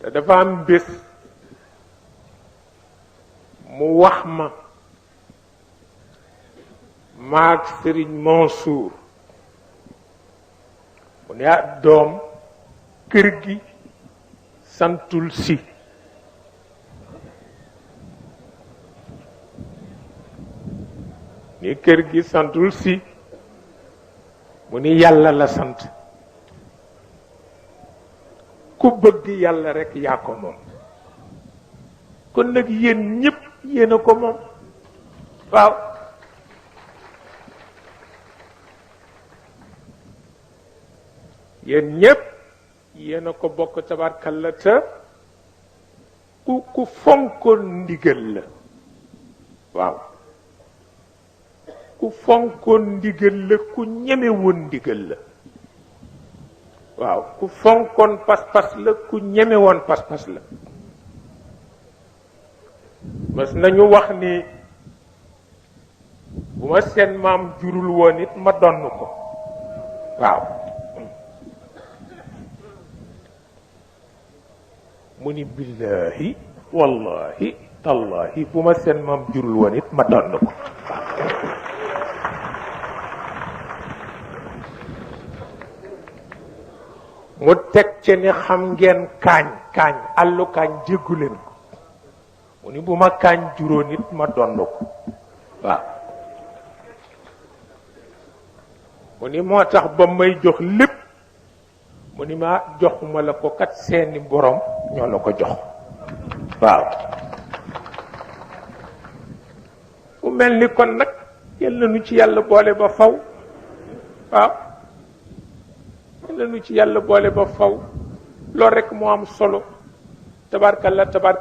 te dafa am bés mu wax ma maag Sëriñ Mansour mu ne doom kër gi santul si ni kër gi santul si mu ni yàlla la sant ku bëgg yàlla rekk yaa ko moom kon nag yéen ñépp yéen a ko moom waaw yéen ñépp yéen a ko bokk tabarkalla te ku fonkoon ndigal la waaw ku fonkoon ndigal la ku ñeme woon ndigal la waaw ku fonkoon pas-pas la ku ñeme woon pas-pas la mas nañu wax ni bu ma seen maam jurul woon it ma donn ko waaw mu ni billahi wallahi tallahi bu ma seen maam jurul woon it ma donn ko mu teg ci ni xam ngeen kaañ àllu kaañ jéggu leen ko mu ni bu ma kaañ juróon it ma donn ko waaw mu ni moo tax ba may jox lépp mu ni ma joxuma la ko kat seeni borom ñoo la ko jox waaw mu mel ni kon nag yàlla nu ci yàlla boole ba faw waaw yàlla nu ci yàlla boole ba faw loolu rekk moo am solo tabarkalla